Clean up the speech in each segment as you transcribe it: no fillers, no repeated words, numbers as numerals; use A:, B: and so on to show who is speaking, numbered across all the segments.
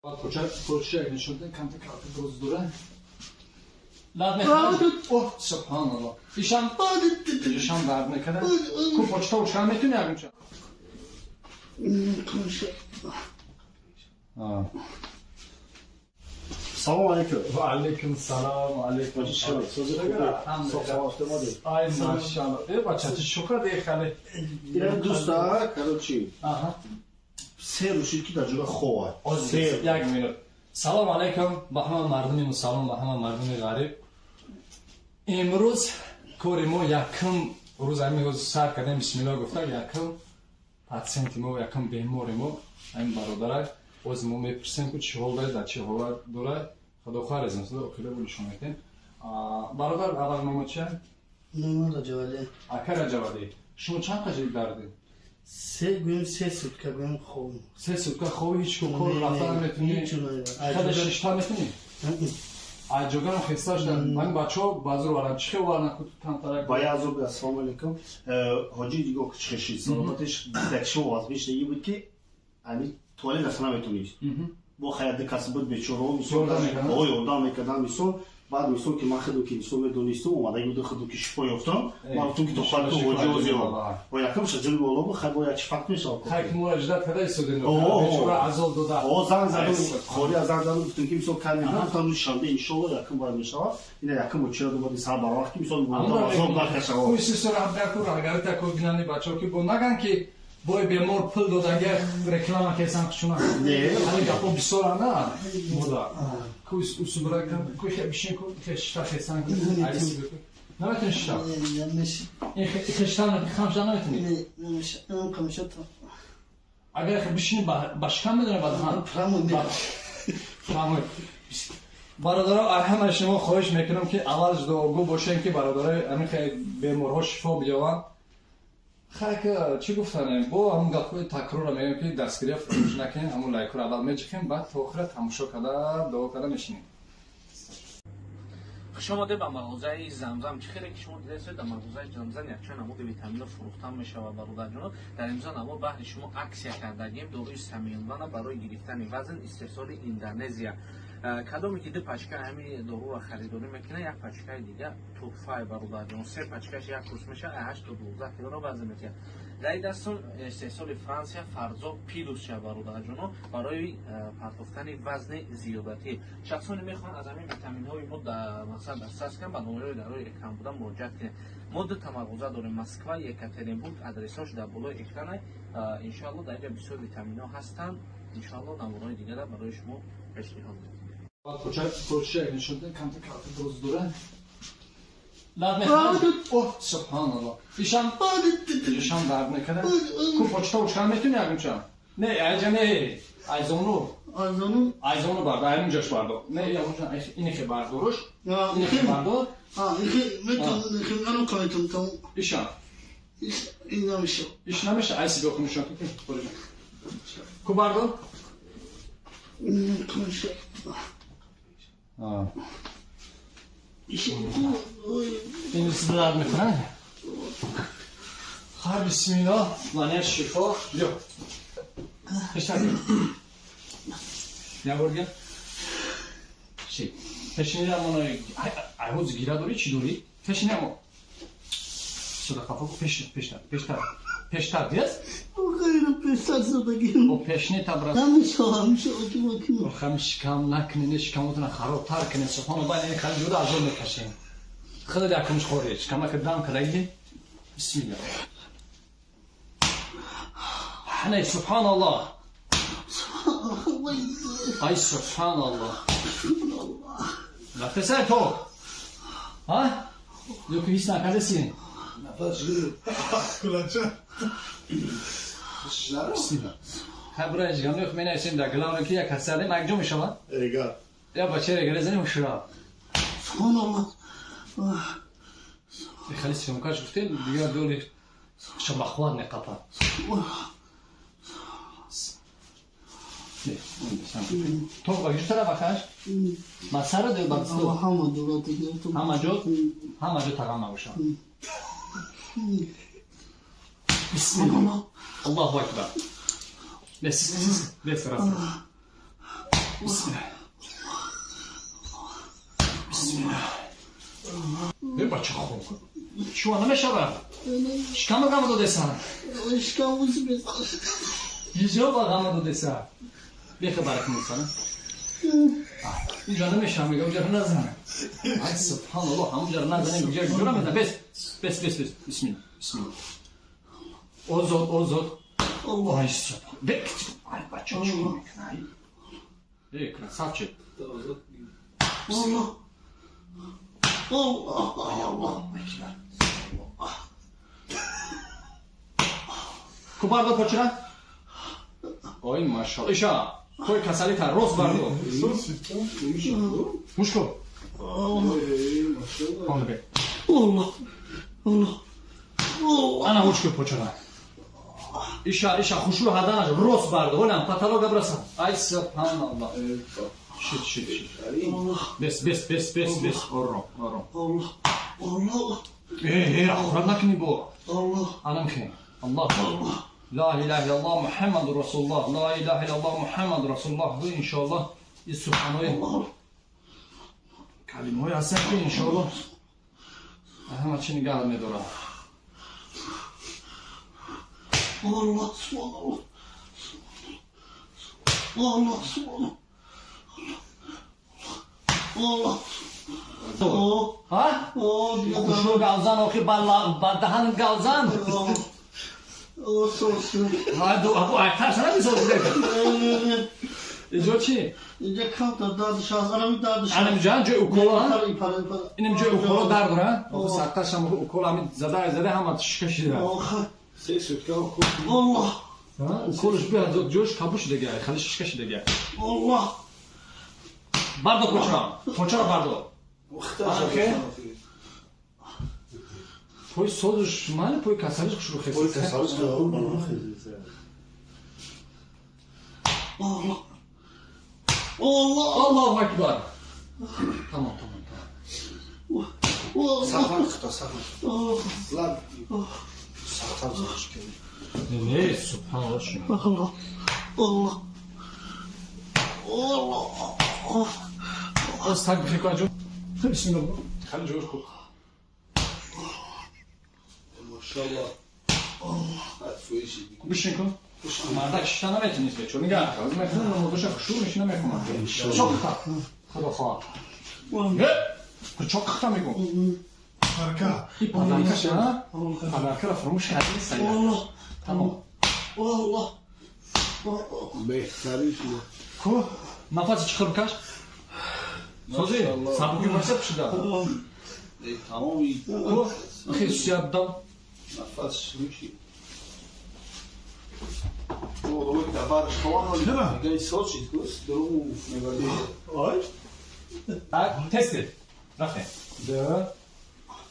A: Поча нишонда камта калта дроз дора. Лад мехӯрад. О, субҳаналлоҳ. Ишам ишам дард мекард. Ку почта уча метуни ягонча?
B: Салом алейкум.
A: Ва алейкум салом, алейкум. Ай, машалло. Э, бача, чӣ шукр дехали.
B: Ира дӯста, короче.
A: Аҳа.
B: Се рӯз шид, ки дар ҷоя хова.
A: Се як минут. Салом алейкум ба ҳама мардуми мусалмон, ба ҳама мардуми ғариб. Имрӯз кори мо якум рӯз ҳамин рӯз сар кардем, бисмиллоҳ гуфта, якум патсиенти мо, якум бемори мо, ҳамин бародарак. Боз мо мепурсем, ку чӣ ҳол дорад, дар чӣ ҳолат дорад. Худо хоҳар резонсуда охира нишон медиҳем. Бародар, аввал номо чия?
C: Номо Раҷавалӣ.
A: Ака Раҷавалӣ, шумо чанд қажи дардед?
C: Се гӯем, се сутка гӯем хоб.
A: Се сутка хоб, ҳеч ку кор рафта наметунӣ? Хада шишта метунӣ? Аҷогарам хеста шуда. Ман бачаҳо базур варам. Чӣ хел варна ку камтарак?
B: Ба я азоб, ассалому алейкум. Ҳоҷи дигоҳ чӣ хешид. Саломатиш дакшо вазбиш буд, ки ами туалет рафта наметунист. Бо хайр каси буд, бечорао, мисол, о, ёрдам мекардан, мисол. Баъд, мисол, ки ман худо ки, мисол, медонистам, омадаги буду, худо ки шифо ёфтам, ман гуфтам, ки то хай ту ҳоҷи озиё ва якам шаҷули боло буд, хай бо як чи факт мешавад.
A: Хай ки моро ждат када истодем, бечора азоб дода.
B: О, занг задам, хори аз занг задам, гуфтам, ки, мисол, кай мекунам, гуфтам, рӯзи шанбе, иншолло, якум бояд мешавад. Ина якум очира омади сар барвақт, ки, мисол, азоб накашава.
A: Куисисораабдаку рагарита ку бинани бачаҳо, ки бо наган, ки бой бемор пул додага реклама кесан хушуна. Ҳали гапо бисёра на мода. Ку усубра ку хе бишин, ку хе шишта хесан ку айси наметуни шишта. Ин хе шишта хам шида наметуни. Агар хе бишини, ба шикам медони, ба даҳан. Прямо. Бародаро, ҳама шумо хоҳиш мекунам, ки аввал дуогӯ бошем, ки бародарои ҳамин хе беморҳо шифо биёванд. Хайк, чӣ гуфтанем, бо ҳамун гапҳои такрорро мегӯем, ки дастгирия фаромӯш накунем, ҳамун лайкро аввал меҷихем, баъд то охира тамошо карда, дуо карда мешинем.
D: Хуш омадед ба мағозаи Замзам. Чӣ хеле ки шумо дидед, дар мағозаи Замзам якчанд намуди витаминҳо фурӯхта мешавад. Бародарҷоно, дар имзо намо баҳри шумо аксия кардагем: доруи Самилвана барои гирифтани вазн, истеҳсоли Индонезия. Кадоме ки ду пачка ҳамин доруро харидорӣ мекунад, як пачкаи дига туҳфаи, бародарҷон. Се пачкаш як курс мешавад, 8 то 12 килоро вазн метиҳад. Дар дастон истеҳсоли Франсия, Фарзо Плюс ша, бародарҷоно, барои партофтани вазни зиёдатӣ. Шахсоне мехоҳанд аз ҳамин витаминҳои мо мақсад дастрас кунанд, ба номерои дар рӯи экран буда муроҷиат кунед. Мо дута мағоза дорем: Москва, Екатеринбург. Адресҳош дар болои экрана. Иншоалло, дар инҷа бисёр витаминҳо ҳастанд. Иншоалло, намунаҳои дигара барои шумо пешниҳод мекунем.
A: Поча нишонда камта калта дроз дора. Лад мехӯрад. О, субҳаналлоҳ. Ишам ишам дард мекард. Ку почта уча метуни ягонча? Не, айҷа не. Айзону.
C: Айзону.
A: Айзону бардор, аймунҷаш бардор. Не, ягонча ини хе бардоруш. Ини хе бардор.
C: А, ихе метун, ихе ану каметун там.
A: Ишам.
C: Иш ин намеша.
A: Иш намеша, айси биё нишон. Ку бардор?
C: Камеша.
A: Ин дард мекунад. Хар, бисмиллоҳ, мания шифо. Биё. Пештар. Я бурга. Ши. Пешини амоно ай ҳоз гира дорӣ, чӣ дорӣ? Пешини амо. Суда қафо пеш пештар пештар пештар диас?
C: Хайр, пештар судагим.
A: О, пешни табра.
C: Намеша, ҳамеша оким.
A: Хам шикам накунӣ, шикамотона харобтар кунӣ. Субҳоналлоҳ, баъд ин хали ҷуда азоб мекашем. Худо якумш хӯрӣ. Шикамака дам кардагӣ. Бисмиллоҳ. Не, субҳаналлоҳ. Ай, субҳаналлоҳ. Рафтесай то? Ҳа? Ё ки ҳис накардаси?
E: Кулача.
A: Бисмиллоҳ. Хай, бура ҳеҷ менависем дар главное, ки як касалем якҷо мешавад.
E: Эга.
A: Я бача регара занем шура.
C: Субҳаналлоҳ.
A: Хеле съёмкаш гуфтем, дигар доли шабахват меқапад. То ба куҷо тараф акаш? Ба сара ё ба дасту?
C: Ҳама дурат.
A: Ҳама ҷо, ҳама ҷо тағам набошад. Бисмиллоҳ. Аллоҳу акбар. Бес, бес, раз. Бисмилла. Бисмилла. Э, бача хоб. Чуа намешава? Шикама ғама додеса?
C: Шикам бес.
A: Ижоба ғама додеса. Бехабар кунсана. Унҷа намешава, мега унҷа назан. Ай субҳаналлоҳ, ҳамунҷа назан, унҷа ҷура мезан. Бес, бес, бес, бес. Бисмилла, бисмилла. Озод, озод. Ай субҳан. Бек. Ай бача чӣ мекунай? Эй, красавчик.
C: Аллоҳ. Аллоҳ.
A: Ку бардор почира? Ой, машалло. Иша, той касали та рост бардор. Мушко.
C: Аллоҳ. Аллоҳ.
A: Ана мушко почира. Иша, иша, хушрӯ ҳаданаш рост бардор. Олам паталога бираса. Ай субҳаналлоҳ. Шит, шит, шит. Бес, бес, бес, бес, бес. Ором, ором.
C: Аллоҳ. Аллоҳ.
A: Э, э, ахурат накунӣ бо.
C: Аллоҳ.
A: Анам хе. Аллоҳ. Ла илаҳа иллаллоҳ Муҳаммаду расулуллоҳ. Ла илаҳа иллаллоҳ Муҳаммаду расулуллоҳ. Иншоаллоҳ ин суханҳои калимаҳое ҳастанд ки иншоаллоҳ ҳама чӣ нигаҳ медорад.
C: Аллоҳ, субҳаналлоҳ. Аллоҳ, субҳаналлоҳ. Аллоҳ.
A: Ҳа? Хушрӯ гавзан охи ба даҳан гавзан. Иҷо чӣ?
C: Инҷа камтар дардаш ҳаст, анами дардаш.
A: Анамҷа ҷои укола, инам ҷои укола дард дора? Сақташам укол ҳами зада зада ҳама шикашида.
B: Се сутка укол.
C: Аллоҳ.
A: Уколш биа ҷош кабу шудага, хали шикашидага.
C: Аллоҳ.
A: Бардор почара, почара бардор. Пой созш мали пой касалиш хушрӯ хес.
B: Пой касалиш
C: Аллоҳ. Аллоҳ.
A: Аллоҳу акбар. Тамом, тамом, тамом.
B: Сахар хта, сахар. Лаб. Сахар захш кунӣ.
A: Не, субҳаналлоҳ.
C: Аллоҳ. Аллоҳ. Аллоҳ.
A: Оз так бихекун ҷо. Бисмиллоҳ. Хали ҷош хуб.
B: Машаллоҳ.
A: Бишин кун. Мардак шишта наметунист бечор. Нигаҳ, ҳозир мехонам намозоша хушрӯ мешина мехонам. Чоқ хта. Худо хоҳад. Чоқ хта мегӯм.
E: Парка.
A: И падаркаша, падаркаро фаромӯш кардӣ сайя.
C: Аллоҳ.
A: Тамом.
C: Аллоҳ.
B: Беҳтарин шумо.
A: Ку, нафаси чӣ хел бикаш? Сози, сабуки бошад шуда.
B: Тамоми.
A: Ку, хисият дам.
B: Нафас миши.
A: Так, тести. Рафтем. Ду.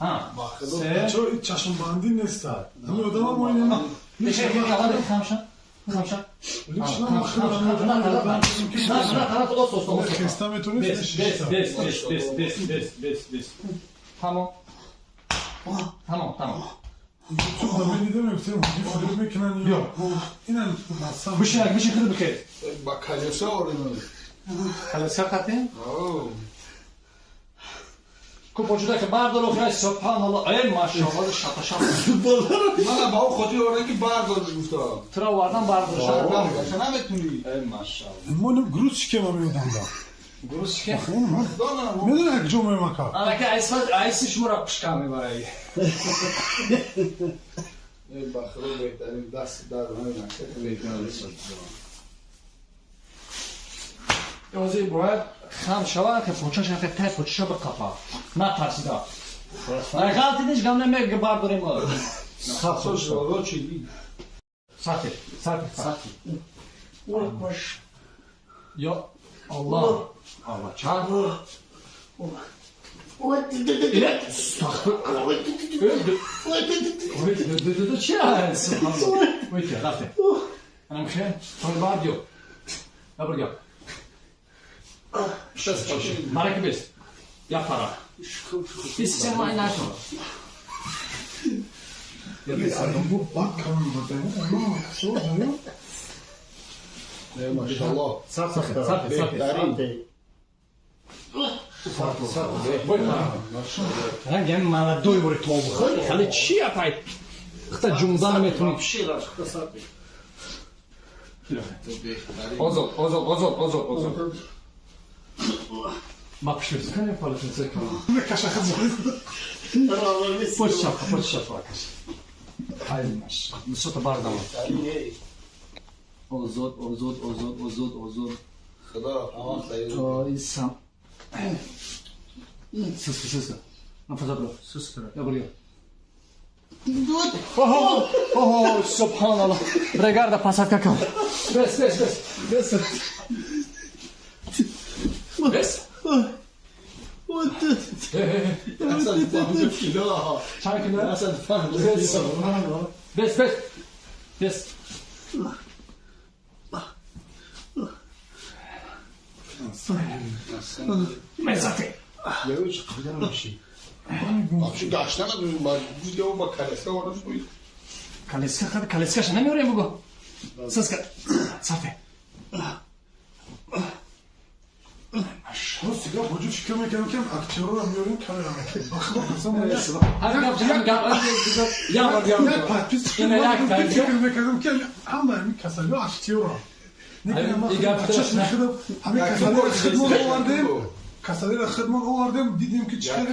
A: Ҳа. Се.
E: Чо чашмбандӣ нест. Ҳамин одама мо ина.
A: Беша, хамша. Хамша.
E: Хеста метонӣ?
A: Бес, бес, бес, бес, бес, бес, бес, бес. Тамом. Тамом, тамом.
E: Ютуб да медидем, мегуфтем ҳоҷӣ фиреб мекунанд ё инам масам.
A: Бишин, бишин худо бихер.
B: Ба колеса орем.
A: Колеса хатем? Ку почуда ки бардор охир субҳаналлоҳ. Эй машааллоҳ шата шата.
B: Мана ба ӯ хотир овардам ки бардор гуфта.
A: Тура овардан бардор.
B: Ша наметуни.
A: Эй машааллоҳ.
E: Мо груз шикема меодам да.
A: Груз шикем?
E: Медонӣ як ҷо мемака.
A: Анака айс айси шуморо пушка мебарай.
B: Эй ба худо беҳтарин даст дар намекунад.
A: Ҳозир бояд хам шава, ки почаш ки тай почаша биқапа. Натарсида. Ғалти ниш гам намег бардорем. Сати, сати, сати. Ё Аллоҳ. Аллоҳ чанд. Чи Ой, рафте. Анам хе, той бардио. Добр гап. Мараки бес. Я пара. Бис май нашо.
E: Бак камон бадаем.
F: Машаллоҳ.
B: Сахт.
A: Ранг ҳами молодой бори тобхӯр. Хали чи апай? Хта ҷумда наметунӣ. Озод, озод, озод, озод, озод. Ма пишвиз кани полотенце кан. Пуч шапка, пуч шапка каш. Ай маш. Нисота бардам. Озод, озод, озод, озод, озод.
F: Худо ҳама хайр.
A: Исам. Сус, сус. Нафас бро.
D: Сус кара.
A: Я буря. Ого, ого, субҳаналлоҳ. Брегарда посадка кун. Бес, бес, бес. Бес. Бес.
F: 105 кило.
A: Чанд кило?
F: 105 кило.
A: Бес, бес. Бес. Мезати.
F: Яъне чӣ қадар меши? Вообще гаштана гуфт ба колеска ворид шуд.
A: Колеска хад колескаша намеорем буго. Саска. Сафе.
E: Рост гап ҳоҷӣ фикр мекардам ки актёрро меорем камера мекунем. Ба худо қасам
A: Ҳар гап ҳам гап я бор я.
E: Як подписчик фикр мекардам ки ҳама ҳамин касалиҳо актёрро. Ҳамин касалиҳоро хидмат овардем. Касалиро хидмат овардем, дидем ки чӣ хеле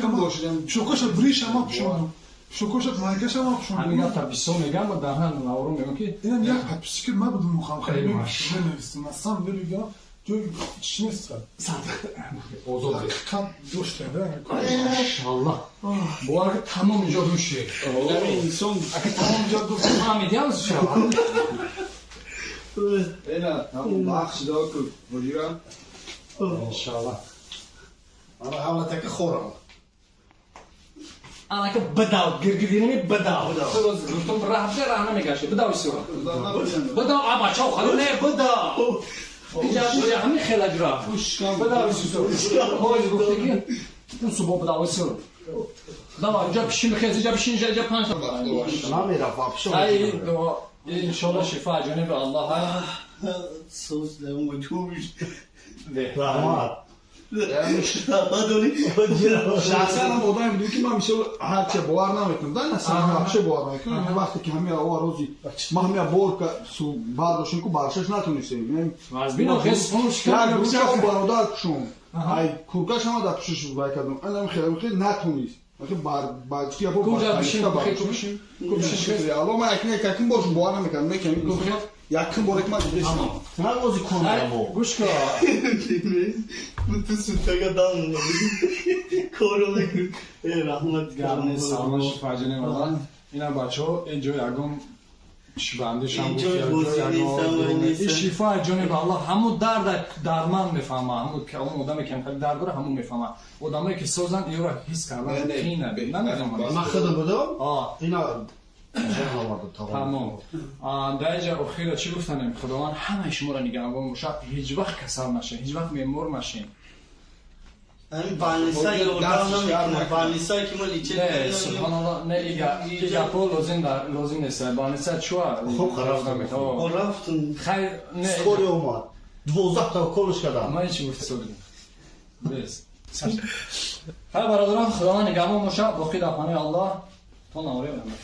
E: шокаша бриша ма пушондам. Шокаша майкаша ма пушондам.
A: Ҳамин гап бисёр мегам, дар ҳам наворо мегам ки
E: инам як подписчик ма будум мухам хеле менавистам. Насам делигам ҷой чӣ нест.
A: Озод
E: ҳақиқат дошта.
A: Машаллоҳ. Бовар ки тамом инҷо души.
F: Инсон
A: ака тамом инҷо души. Фаҳмидям шава.
F: Ина ҳамон бахш дод ку ҳоҷира.
A: Иншаллоҳ.
B: Ана ҳамлатаки хорам.
A: Анака бадав гиргирдинами бадав. Гуфтам раҳ раҳ намегашти. Бадав исура. Бадав а бачао хали не бадав. Инҷа ҳамин хела ҷура. Бадав исура. Ҳоҷ гуфте ки он субҳ бадав исура. Давай, инҷа пишин хез, инҷа пишин, инҷа панҷ.
B: Намерафт вообще.
A: Ай иншаллоҳ шифо ҷониби Аллоҳ.
C: Соз лемоҷубиш.
B: Раҳмат.
F: Шахсан ҳам одаме будем ки ман мисол ҳарча бовар намекунам, да насам вообще бовар намекунам. Вақте ки ҳамин ова рӯзи ма ҳамин бор бардоштем ку баршаш натонистем. Як бародар кушум, ай куркаш ҳама дар пушиш вай кардам. Анам хеле хеле натонист. Алло ман якум боршум бовар намекардам. Якум боре ки ман дидестам.
B: Нагози кондамо.
A: Гӯш кун.
C: Ту сутага дан коро мекун. Э раҳмат
A: гарни салом шифо ҷониби Аллоҳ. Ина бачаҳо ин ҷо ягон чибандишам буд. Шифо ҷониби Аллоҳ ҳамун дард дарман мефаҳма. Ҳамун ки он одаме ки ҳам дард дора ҳамун мефаҳма. Одамое ки созанд инро ҳис кардан қийна намефаҳманд.
B: Ман худам будам. Ина
A: тамом. Дар инҷа охира чӣ гуфтанем? Худованд ҳамаи шуморо нигаҳбон бошад. Ҳеҷ вақт касал нашед, ҳеҷ вақт мемор нашед.
C: Ҳамин больница ёрдам намекунад. Больница ки мо лечение
A: Не, субҳаналлоҳ, не и гапо лозим нест. Больница чуа?
B: Хуб рафтам.
C: Рафтам.
A: Хайр, не.
B: Скорый омад. 12 та уколш кардам.
A: Ман чӣ гуфтам? Бес. Хайр бародарон, Худованд нигаҳбон бошад. Боқӣ дар паноҳи Аллоҳ. То навори оянда.